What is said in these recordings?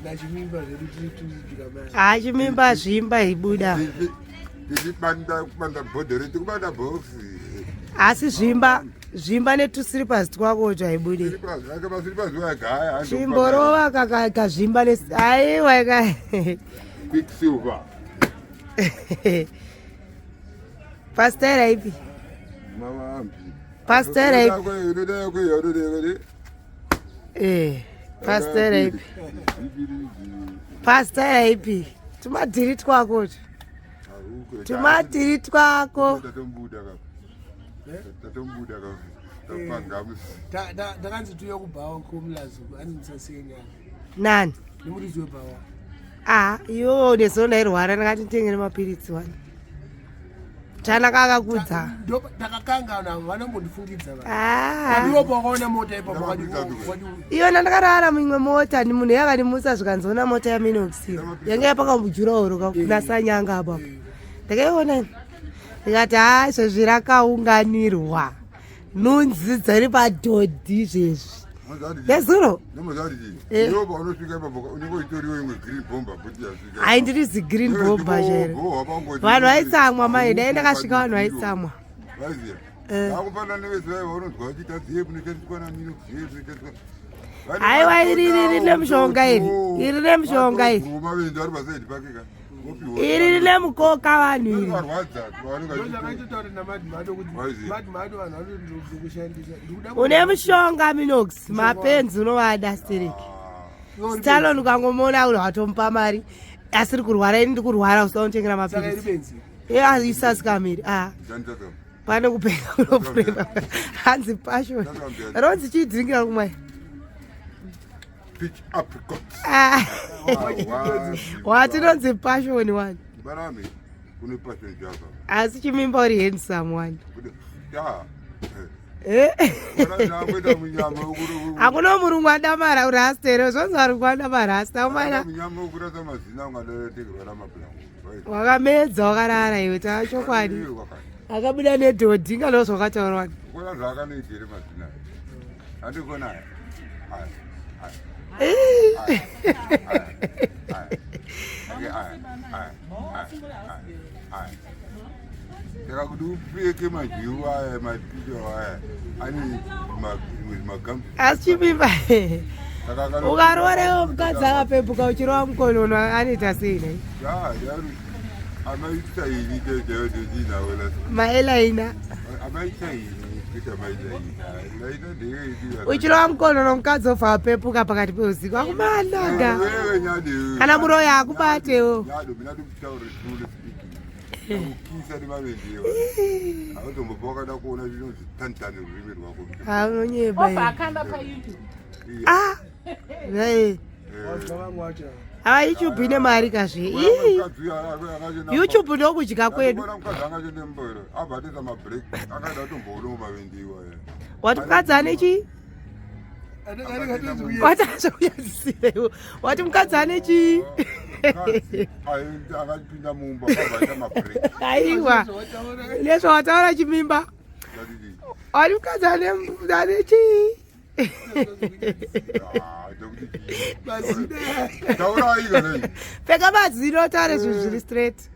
Nachimimba zvedu tiri Ah, chimimba zvimba ibuda. Tichibanda kubanda bhodhoro tikubanda bhokisi. Asi zvimba zvimba netusiripazi twako ucho haibude. Masiripazi wagaya. Chimborova kazvimba ne aiwa ka. Quicksilver. Pastera ipi? Mavambi. Pastera ipi? Eh, pastera ipi? Pastera ipi? Tumadhiri twako ucho. Tumadhiri twako. Tatombuda ka. Tapangamusi. Takanzi tuya kubhawa komulazi anzi musasiye nyama. Nani? Nemuridzi webhawa. Ah, iwo nezuro ndairwara ndakati nditengere mapiritsi wani. Tanaka akakudza. Ndakakangana vanombondifungidza vanhu. Ah. Iwo pakaona mota ipapo wadi. Iyona ndakarara muimwe mota ni munhu yakandimusa zvikanziona mota yaMinox iyo. Yanga yapakambujura kuna Sanyanga apo. Ndakaiona ini. Ndikati haa izvezvi rakaunganirwa. Nhunzi dziri padhodhi izvezvi. Nezuro. Eh. Hai ndiri zi green bomber chero. Vanhu vaitsamwa mai dai ndakasvika vanhu vaitsamwa. Eh. Aiwa iri iri rine mushonga iri. Iri rine mushonga iri. Iri rine mukoka vanhu iri. Une mushonga Minox, mapenzi unovada stereki. Stalon ukangomuona uri watomupa mari asiri kurwara ini ndikurwara usida kunditengera mapiritsi. Eh, isasikamiri. Ah. Pane kupenga kunopurema. Hanzi passion. Ronzi chii drink rakumwa? Peach apricot. Ah. Wati inonzi passion wani. Barame kune passion java. Asi chimimba uri handsome wani. Ya. Eh. Hakuna murungu adamara urasta here zvonzi varungu adamarasta umana. Wakamedza wakarara iwe taa chokwadi. Akabuda nedhodhi inga ndozvakataura wani. Saka kuti upfeke majiru aya mapicha aya ane magambi. Asi chimimba ukarorewo mukadzi akapepuka uchirova mukonono anoita sei nhai? Amaita ini chaicho Maelaina. Amaita ini kuita maita ini. Laina ndeye Uchirova mukonono mukadzi obva apepuka pakati peusiku akumanaga. Kana muroyi akubatewo. Nyado mina ndikutaura true speaking. Kukisa nemavendewa. Hautombopa wakada kuona zvinonzi tantani rurimi rwako. Haunonyeba. Obva akanda paYouTube. Ah. Hey. Ava YouTube ine mari kazve. Ii. YouTube ndokudya kwedu. Wati mukadzi ane chii? Wati azvaunyadzisirewo. Wati mukadzi ane chii? Aiwa. Nezvawataura chimimba. Wati mukadzi ane chii? Pfeka mazino taure zvinhu zviri straight.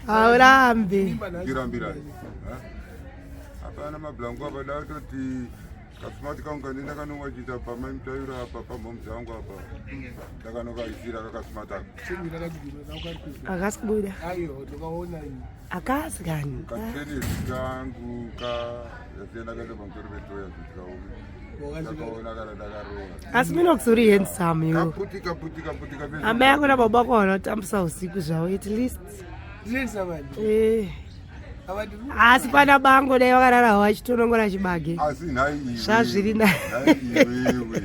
Haurambi. Hapana mablango apa da kutoti kasmart kangu kanenda kanowachita pamai mutaura apa pamhoms yangu apa ndakanokaisira kakasmart aka Akasi kubuda. Akasi kani. Katenesi kangu ka yasiyana kaita pamusoro petoya zvitikaona ndakaona kana ndakarova. Asi Minox uri handsome iwe. Kaputi kaputi kaputi kaputi. Amai ako nababa vako vanotambisa usiku zvavo at least. Eh. Asi pana bango dai vakarara vachitonongora chibage. Asi nhai iwe. Zvazviri na. Nhai iwewe.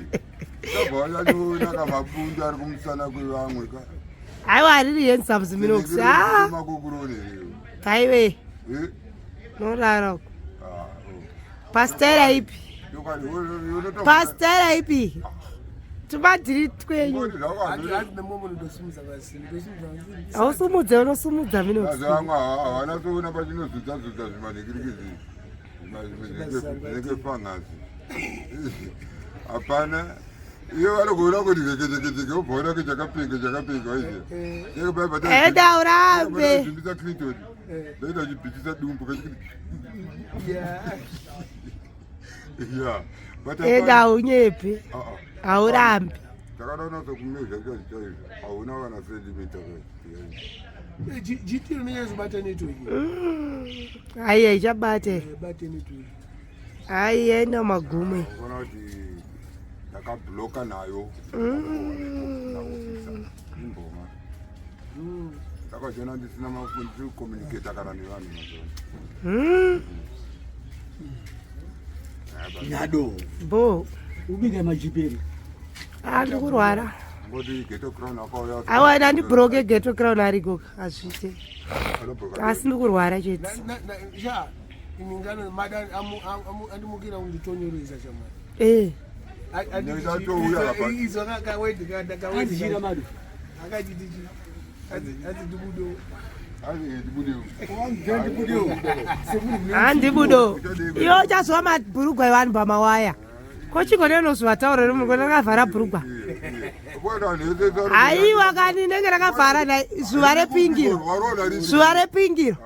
Tabva wanyanyonaka mabundu ari kumusana kwevamwe ka. Aiwa hariri handsome Minox. Ah. Makukurone here. Taiwe. Eh? Norara uko. Ah. Oh. Pastera ipi? Yokwadi, Pastera ipi? Tumadhiri twenyu. Hausumudze, unosumudza minox. Vamwe havana kuona pachinozudza zudza zvimanhikirikizi zvinenge fangazi. Hapana. Iyo vanokuona kuti zekezekeze ubvaona kuti chakapinga chakapinga waiziva. Enda urambe. Zvimbisa Clinton. Ndoita chibhitisa dumbu kachikuti. Yeah. But Enda unyepe. Haurambi. Takadaona sokumezha chaizvo chaizvo hauna kana sentimita. GT rinonyatsobata network. Aiya ichabate. Bate network. Aiya ina magume. Unoona kuti ndakabloka nayo imboma ndakazviona ndisina ndiri kucommunicata kana nevanhu mazuva Nyado. Bo. Ubike majiperi. Ah, ndikurwara. Ngoti Ghetto Crown akauya. Awa ndandibroke Ghetto Crown ariko hazviite. Asi ndikurwara chete. Sha, iningano mada andimukira kunditonyoresa shamwari. Eh. Izwa kakawedi Andichira madu. Akati tichi. Ati ndibudo. Handibudo. Iwe uchazwa mabhurugwa evanhu pamawaya. Ko chigone nozvataura ri munhu rakavhara bhurugwa. Aiwa kani inenge rakavhara nai zuva repingiro. Zuva repingiro.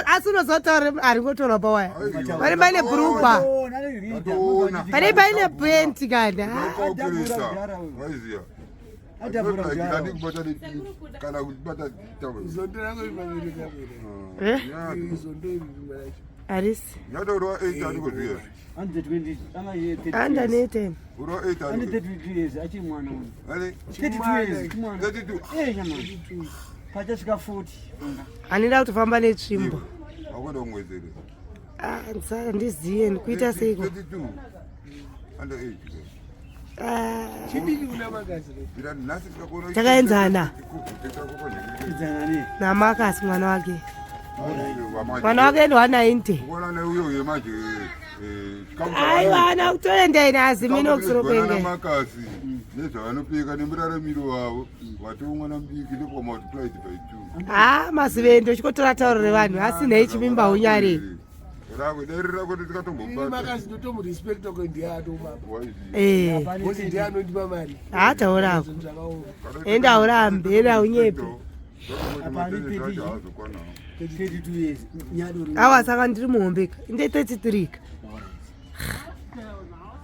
Asi unozotaura haringotorwa pawaya. Pane paine bhurugwa. Pane paine penti kana. Zondo rako ripabereka Eh? bwena. Zondo iri rimwe racho. Harisi. Nyatorwa 8 andikoziya. 120 anga ye 30. Anda neten. Urwa 8 Ane andiko. 32 years achiri mwana uyu. Ale 32 years chimwana. 32. Eh nyamwana. Pachasvika 40. Handida kutofamba netsvimbo. Akwenda kumwedzere. Ah, handiziye ndikuita seiko. 32. Under age. Ah, Chidiki kuna magazi re. Ira nhasi tikakuona Takaenzana. Idzana ne. namakasi mwana wake. Mwana wake ndi wa90. Kuona neuyo uye manje Aiwa ana kutoenda ine asi minox ropenge. makasi nezvavanopfeka nemuraramiro wavo watomwana mudiki ndopa multiplied by two. Ah, mazivendo chikotora tauro revanhu asi nhei chimimba unyari. Rako dai rako Ini tikatombobata. magazi ndotomurespecta ko ndiye atobaba. Waiziya. Eh, Bosi ndiye anondipa mari. haataurako. Zvinhu zvakaoma. Enda urambe, enda unyepe. Apa ari 32 years. Nyado. Awa saka ndiri muhombeka. Inde 33 ka.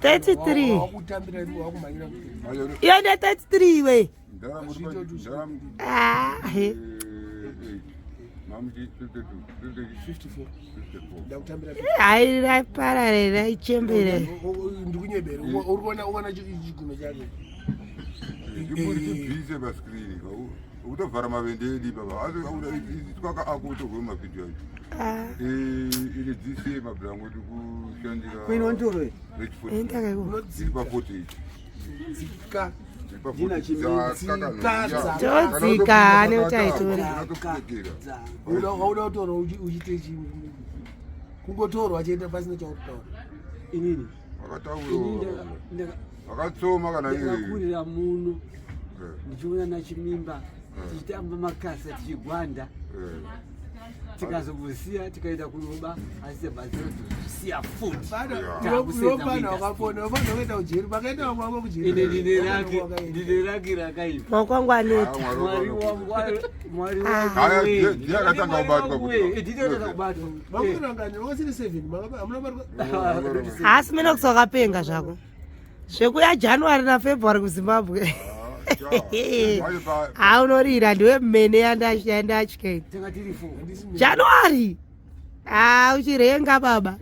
33. Wakutambira wakumhanyira kumberi. Iyo inde 33 iwe. Ah, he. 54. Ndakutambira. Hai raparare raichembere. Ndikunyebera. Uri kuona uona chigume chake. Chibvise paskrini ukutovhara mavende edu baba asi twaka akutorwe mavhidhiyo acho Ah, iri dzise mabhurango tikushandira Kwini wantoro. enda kaiko. Unodzika. pa 48 Dzika. Todzika, neutaitora. Wauda kutorwa uchiite chii? Kungotorwa chete pasina chauri kutaura. Inini. Akataura akatsoma kana iye Ndakakurira muno ndichiona nachimimba tichitamba makasa tichigwanda tikazobusiya tikaenda kunoba asi tabazosiya futi. Unopana wakapona, unopana wakaenda kujeri, vakaenda vamwe vamwe kujeri. Ine ndine rake rakaipa. Maoko angu aneta. Mwari wangu, Mwari Aya, wangu. ndiye akatanga kubatwa kuti- Ndiye akatanga kubatwa. Vakurangani vakasiri 7, hamuna mari. Asi minox wakapenga zvako. Zvekuya January naFebruary kuZimbabwe. Haunorira ndiwe mene yandatya. Tanga tiri four. January. Ah, uchirenga baba.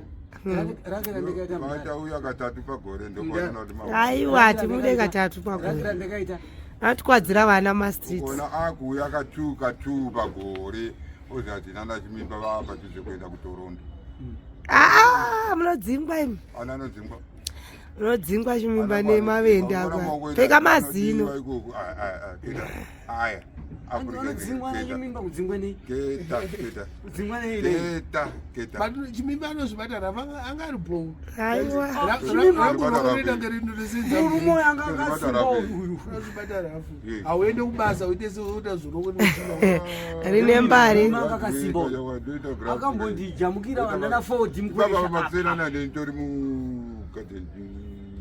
Rake randakaita mudhara. Vaitauya katatu pagore ndopaona kuti Aiwa timude katatu Rake pagore. randakaita. Atikwadzira vana mastreets. kuona akuuya katu katu pagore ozati nana chimimba vaapadhuze kuenda kuToronto. Ah, munodzingwa imi. Ana anodzingwa. Munodzingwa chimimba nemavende akwa. Pfeka mazino. Ikoko aya. Vanodzingwa nachimimba kudzingwa nei? Keta, keta. Kudzingwa nei? Keta, keta. But chimimba anozvibata rafu anga ari bho. Aiwa. Murume uyu anga akasimba uyu. Anozvibata rafu. Yeah. Hauende kubasa uite seuta zuro Rine mbari. Murume anga akasimba uyu. Akambondijamukira vanana Ford Baba mukwesha. makusiyana nditori mu garden.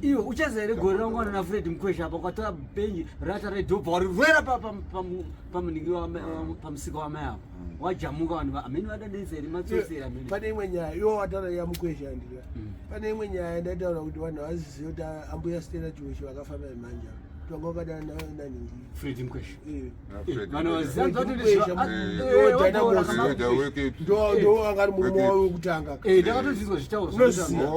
Iwe uchaziva here gore rangu na Fred Mukwesha apa ukatora bhenji rata redhobha warirwera pamunhingi pamusika wamai avo wajamuka vanhu amene vadadisa here matsotsi here amene Pane imwe nyaya iwo wataura yamukwesha andika. Pane imwe nyaya yandaitaura kuti vanhu havazizivi kuti ambuya Stella Chiweshe vakafamba nemanja. Tonga wakadana naningi. Fred Mukwesha. Eh. Vanhu vaziva Fred Mukwesha, Ndo anga ari murume wavo wekutanga. Ndakatozvizwa zvitauro. Unoziva.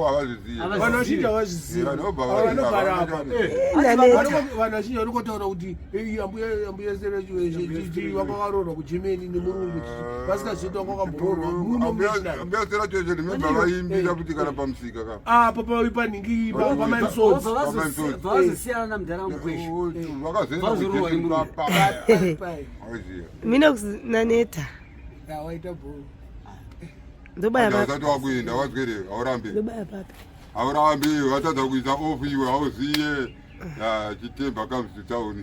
Vanhu vazhinji havazvizivi. Vanogara apa. Ndaneta. Vanhu vazhinji vari kutaura kuti "Ei, ambuya Stella Chiweshe vanga varoorwa kuGermany nemurungu," vasingazivi kuti vanga vakamboroorwa muno munational. Ambuya Stella Chiweshe remember vaimbira kuti kana pamusika ka. Apa panhingi pamaimsodzi. Vazosiyana namudhara Mukwesha. Vakazoenda Vazoroorwa kuJermany nemurungu. papa. Waiziya. Minox naneta. Waita bho. Ndobaya papi. Usati wakuenda wazwere haurambi. Ndobaya papi. Haurambi watadza kuisa off iwe hauziye. Chitemba comes to town.